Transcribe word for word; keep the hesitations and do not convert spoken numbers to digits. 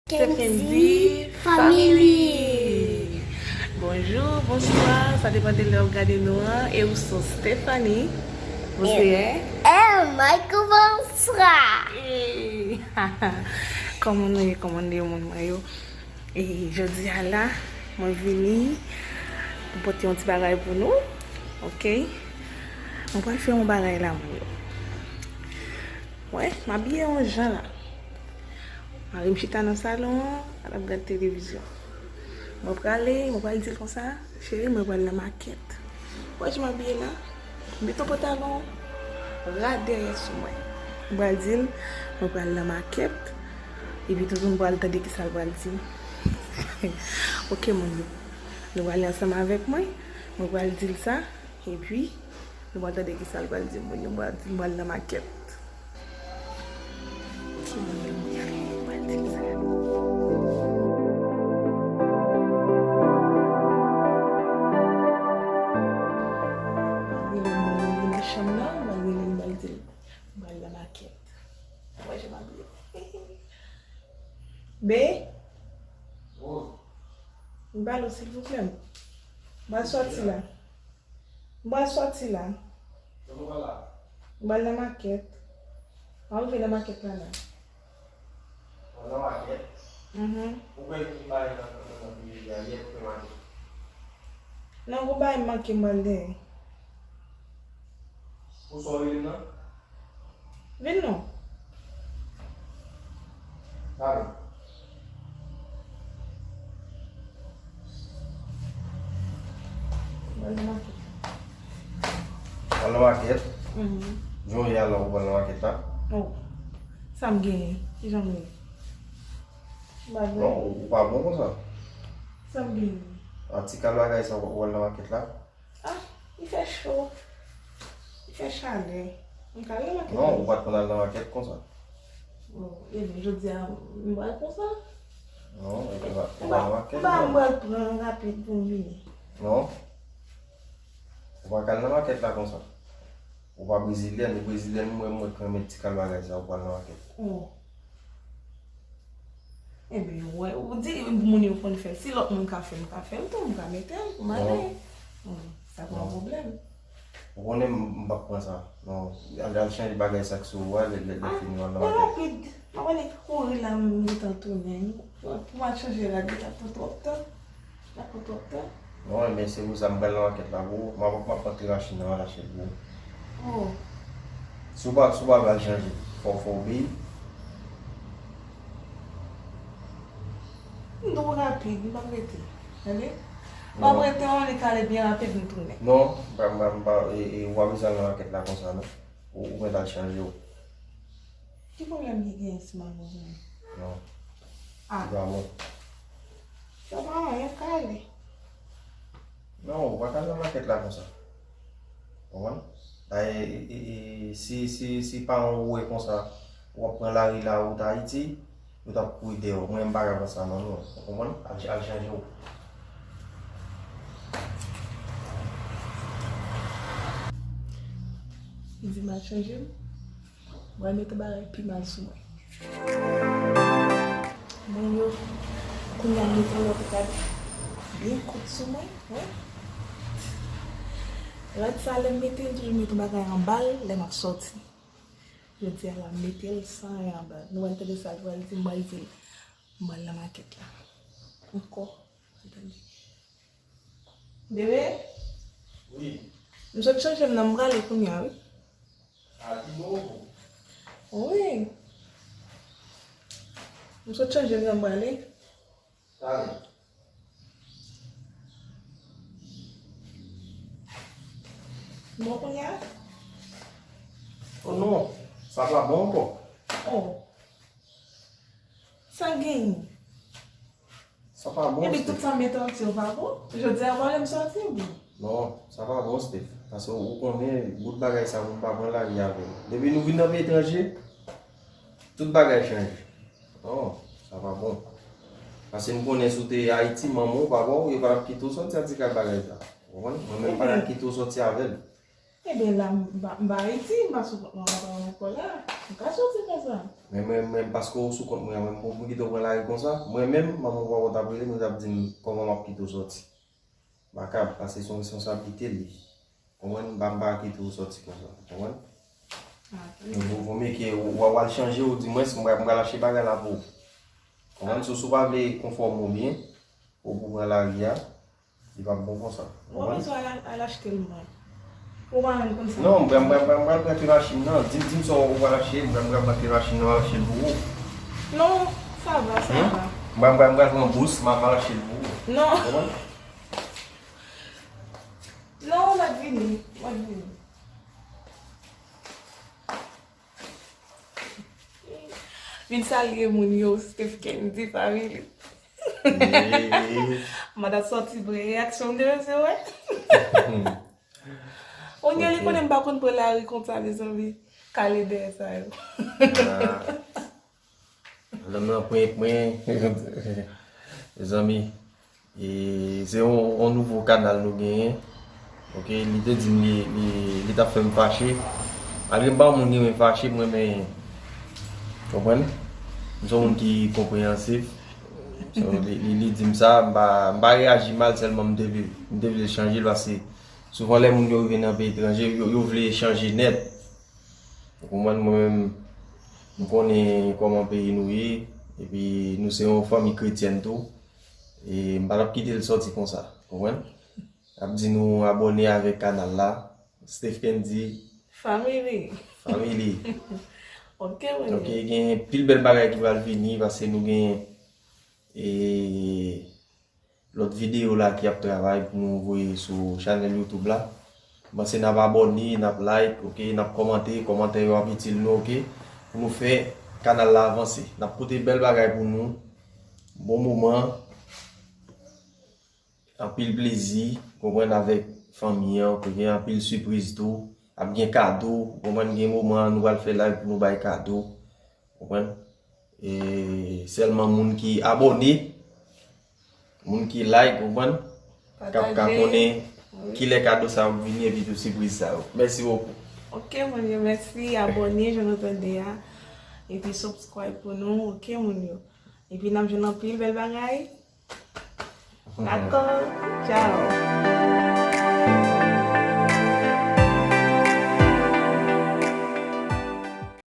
Kendy Family. Bonjou, bonswa, sa depann de lè w ap gade nou an. E ou se Stephanie. Ou se? E Michael, bonswa. Hey. Kòman nou ye? Kòman nou ye, moun mwen yo? E jodi a la, mwen vini pou pote yon ti bagay pou nou. Oke? Mwen pral fè yon bagay la, moun yo. Wè, m abiye yon jan la. Mari m chita nan salon an, l ap gad televizyon. Mwen prale, mwen pral di l konsa, cheri, mwen pral nan makèt. Wè jan m abiye la? Met yon pantalon ra dèyè sou mwen. Mwen pral di l, mwen pral nan makèt. Epi toutou nou pral tande kisa l pral di m. Oke, moun yo. Nou prale ansanm avèk mwen. Mwen pral di l sa. Epi, nou pral tande kisa l pral di m. Mwen pral di l mwen al nan makèt. Ki moun yo mwen pral di l sa. Mwen rele mwen nan chanm nan, mwen rele mwen di l mwen al nan makèt. Mwen jan m abiye. Be? M pale w silvouplè. M pral sòti la. M pral sòti la. Kote w pral la? M pral nan makèt. M ap rive nan makèt la la. Ou nan makèt? Mhm. Ou kwè ki bagay nan nan nan peyi a yè pou fè makèt? Non, gon bagay m manke m pral dèyè. Pou sa w rele m nan? Vin non. Pale. Mwen nan makèt. Pral nan makèt? Mhm. Jan w ye a la, ou pral nan makèt la? Oh. Sa m genyen? Kijan m ye? M pa bon. Non, ou pa bon konsa. Sa m genyen? A ti kal bagay sa, ou pral nan makèt la? Ah, li fè cho. Li fè chalè. M ka al nan makèt. Non, ou pa t konn al nan makèt konsa. Oh, e jodi a, m pral konsa? Non, ou pa, ou pa nan makèt, non. M pral pran rapid pou m vini. Non. Ou pa ka al nan makèt la konsa. Ou pa brezilyèn, ou brezilyèn, mwen, mwen k renmen ti kal bagay sa, ou pral nan makèt. Oh. Ebyen, wè, ou di moun yo konn fè l. Si lòt moun ka fè l, m ka fè l tou, m ka mete l pou m ale. Non. Hmm, sa pa yon pwoblèm. Ou konnen m, m p ap pran sa. Non, al, al chanje bagay sa k sou ou a, lè, lè, lè fini w al nan makèt. Ah, rapid. M ap ale kouri la, m gentan tounen. Pou m al chanje rad, li t ap pran twòp tan. Dakò, twòp tan. Non, ebyen, se pou sa m pral nan makèt la pou ou. M ap, m ap antre machin nan, m al achte l pou ou. Oh. Si w pa, si w pa pral chanje, fò, fò w obeyi. M twò rapid, m p ap rete. Tande? M ap rete, w annik ale byen rapid, m tounen. Non, m pa, m pa, m pa, e, e, w pa bezwen al nan makèt la konsa, non. Ou, ou mèt al chanje w. Ki pwoblèm ki genyen si m al nan makèt? Non. Ah. Li pa bon. Sa pa anyen, m ka ale. Non, ou pa ka al nan makèt la konsa. Konprann? A, e, e, e, si, si, si paran w wè konsa, w ap pran lari la, wout Ayiti, yo t ap kouri dèyè w. Mwen, m pa ka fè sa, non, non. Ou konprann? Al, al chanje w. Li di m al chanje m? Mwen mete bagay pi mal sou mwen. Mwen yo, kounye a m mete yon lòt rad byen kout sou mwen, wi. Rad sa lè m mete l, toujou mete yon bagay anba l lè m ap sòti. Jodi a la, m mete l san anyen anba l. Nou pral tande sa l pral di m, m pral di l, m pral nan makèt la. Ankò. Tande. Bebe? Wi. M sot chanje m nan, m prale kounye a, wi. A, di bon? Wi. M sot chanje m nan, m prale. Talè. Bon kounye a? Oh non, sa pa bon ankò. Oh. Sa genyen? Sa pa bon, Steph. Epi tout sa m te di w pa bon? Jodi a w ale m sòti oubyen? Non, sa pa bon, Steph. Paske ou konnen, bout bagay sa, moun pa pran lari avè l. Depi nou vin nan peyi etranje, tout bagay chanje. Non, sa pa bon. Paske m konnen si w te Ayiti, manman w, papa w, yo pa t ap kite w sòti ak ti kal bagay sa. Ou konprann? Mwen menm, m pa t ap kite w sòti avè l. Ebyen la, m pa, m pa Ayiti, m pa sou kont manman papa m ankò la. M ka sòti konsa. Men mwen menm, paske w sou kont mwen, mwen, pou m kite w pran lari konsa, mwen menm, manman papa w t ap rele m, yo t ap di m kòman m ap kite w sòti. M pa kab, paske se yon responsablite l ye. Konprann? M pa, m pa kite w sòti konsa. Konprann? Ah, men vo, vo mye ke w, w al chanje w, di mwen, m pral, m pral achte bagay la pou ou. Konprann? So, si w pa vle konfòme w byen, ou pou pran lari a, li p ap bon konsa. Ou pa bezwen al, al achte l mwen. Ou pa menm konn sa. Non, m pral, m pral, m pral, m pral pran kle machin nan. Di m, di m sa w pral achte, m pral, m pral pran kle machin nan, m al achte l pou ou. Non, sa va, sa va. M pral, m pral, m pral pran bous, m al, m al achte l pou ou. Non. Konprann? Non, m ap vini. M ap vini. Vin salye moun yo, Steph Kendy, family. M ta sòti pran reyaksyon de mesye, wè. Ou gen li konnen m pa konn pran lari konsa, mezanmi. Kale dèyè sa yo. Ah. Madanm nan pran pran. Mezanmi, e, se yon, yon nouvo kanal nou genyen. Ok, li te di m li, li, li t ap fè m fache. Malgre m pa yon moun ki renmen fache, m renmen, konprann? M se yon moun ki konpreyansif. So, li, li, li di m sa, m pa, m pa reyaji mal, sèlman m te vle, m te vle chanje l, paske souvan lè moun yo rive nan peyi etranje, yo, yo vle chanje nèt. Ou konprann, mwen menm, m konnen kòman peyi nou ye, epi nou se yon fanmi kretyèn tou. E m pa t ap kite l sòti konsa, konprann? Ap di nou abòne avèk kanal la, Steph Kendy. Family. Family. Ok, mwen. Ok, gen pil bèl bagay ki pral vini, paske nou gen, e, lòt videyo la ki ap travay pou nou voye sou chanèl YouTube la. M panse n ap abòne, n ap like, ok, n ap kòmante, kòmantè yo ap itil nou, ok, pou nou fè kanal la avanse. N ap pote bèl bagay pou nou, bon moman, anpil plezi, konprann, avèk fanmi an, ok, anpil sipriz tou, ap gen kado, konprann, gen moman nou pral fè live pou nou bay kado, konprann. E sèlman moun ki abòne, moun ki like, konprann, k ap ka konnen kilè kado sa yo ap vini epi tou sipriz sa yo. Mèsi bokou. Ok, moun yo, mèsi, abòne, jan nou tande a. Epi subscribe pou nou, ok, moun yo. Epi n ap jwenn anpil bèl bagay. Dakò, tchao.